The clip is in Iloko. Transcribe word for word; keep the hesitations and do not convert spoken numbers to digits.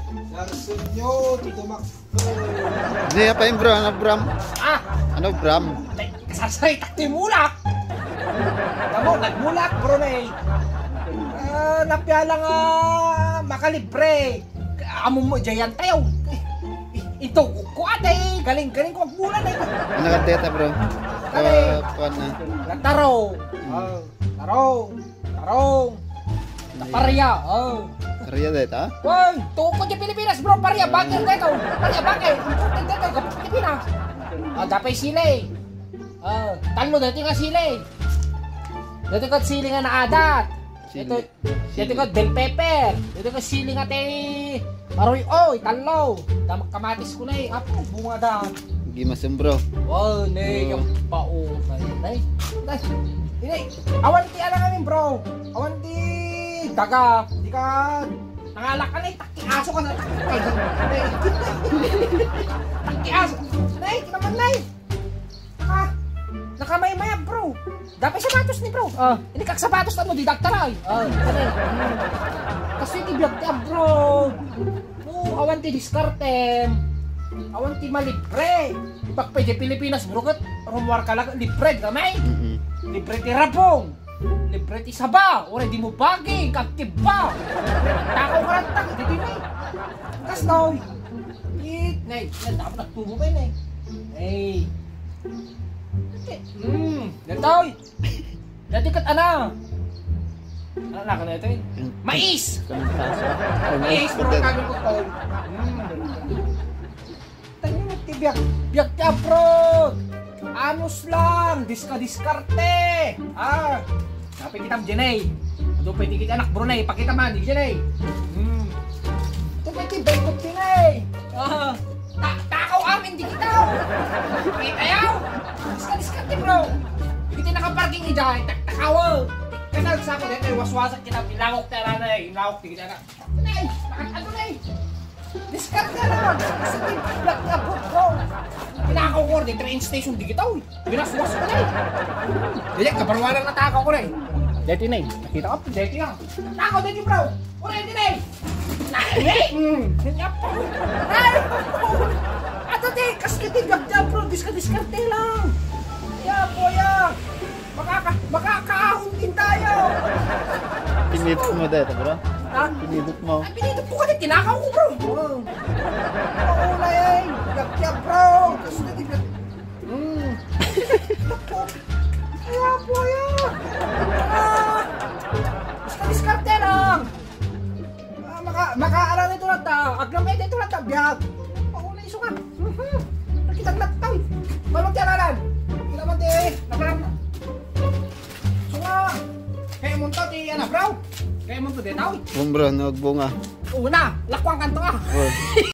Sarsunyo, ti dumakto. Hindi, apa yung bro? Ano, bram? Ah! Ano, bram? Ay, kasarsarit ti mulak. Kamu, nagmulak, bro, na eh. Ah, napiala nga makalibre. Amo mo, giant tayo. Ito, kukuha, eh. Galing, galing ko agmula, eh. Ano ka teta, bro? Kami. Ah, kuwan na. Lataro. Oh, taro. Tarong. Taparia. Oh. Taparia deta? Wag, tuko di Pilipinas, bro. Paria, bakit dito? Paria, bakit? Important dito, kapag Pilipinas. Ah, dapat sili. Ah, talo dito nga sili. Dito ka sili nga naadat. Sili. Ito, dito ka bell pepper. Dito ka sili nga te. Aroy, oy, talo. Damak kamatis ko na eh. Apo, bunga da. Gimasem, bro. Oh, ne, oh. Yung pao. Nay, nay. Nay, awan ti alang amin, bro. Awan ti daga. Di ka nangalak ka, nay. Takki aso ka na. Takki aso. Nay, kinaman, nay. Naka, nakamaymaya, bro. Dapat sapatos ni, bro. Ah. Hindi kag sapatos, ano, di daktaray. Ah, ano eh. Kasi ti biag ti abroad. Oo, awan ti diskartem. Awan ti malibre. Ibag pay di Pilipinas, bro, ket rumuar ka lang, libre, di ka may? Mm-mm. Libre ti rabong. Libre ti saba, uray di mo baging, kag tibba. Takaw ka lang, tak, di, di, di. Kas, no? It, nay, nay, dapat nagtubo kayo, nay. Nay. Hmm, datoy. Dati kat, ana. Ano na, ano ito, eh? Mais! Kanang taso. Ay, mais, mais, bro, pwede. Kami ko, tol. Hmm. Tayo, ti biag, biag ti abroad. Anos lang, diska-diskarte. Ah, dapat kita, Jenay. Ito pwede kita anak, bro, na ipakita man, Jenay. Hmm. Ito pwede bengkot, Jenay. Ah, ta takaw amin, di kita. Kita yaw. Diska-diskarte, bro. Di kita nakaparking ija, tak takaw. Kasi sa ako, dito, waswasak kita, ilawak tayo na, ilawak, di kita na. Nay, bakit ano, Nay? Diskarte na! Kasi di, black na po ko. Pinakaw ko, di train station, di kita, uy. Binaswas ko, Nay. Dili, kabarwanan na takaw ko, Nay. Deti, Nay. Nakita ka? Deti, ah. Takaw, deti, bro. Ore, di, Nay. Nay, Nay. Hmm. Yan po. Nay, ato, di, kas kita, black na, bro. Diska-diskarte lang. Ya, po, ya. Makaka-, makakaahon din tayo. Pinidot mo dito, bro? Ha? Pinidot mo. Ay, pinidot ko kasi tinakaw ko, bro. Oo. Oo na yan. Yap, yap, bro. Kasi na di ka. Hmm. Kaya po yan. Ah. Diska-diskarte lang. Ah, maka-, makaarang ito lang ta. Aglambay ito lang ta. Biag. Ako na iso ka. Mhm. Nakita na tayo. Balong ti aralan. Kita man ti, naparam na. So nga, kaya mo to, ti, ano, bro? Kaya mo to, detaw? Bro, nagbunga. Oo na, lakwang kanto ka. Oh.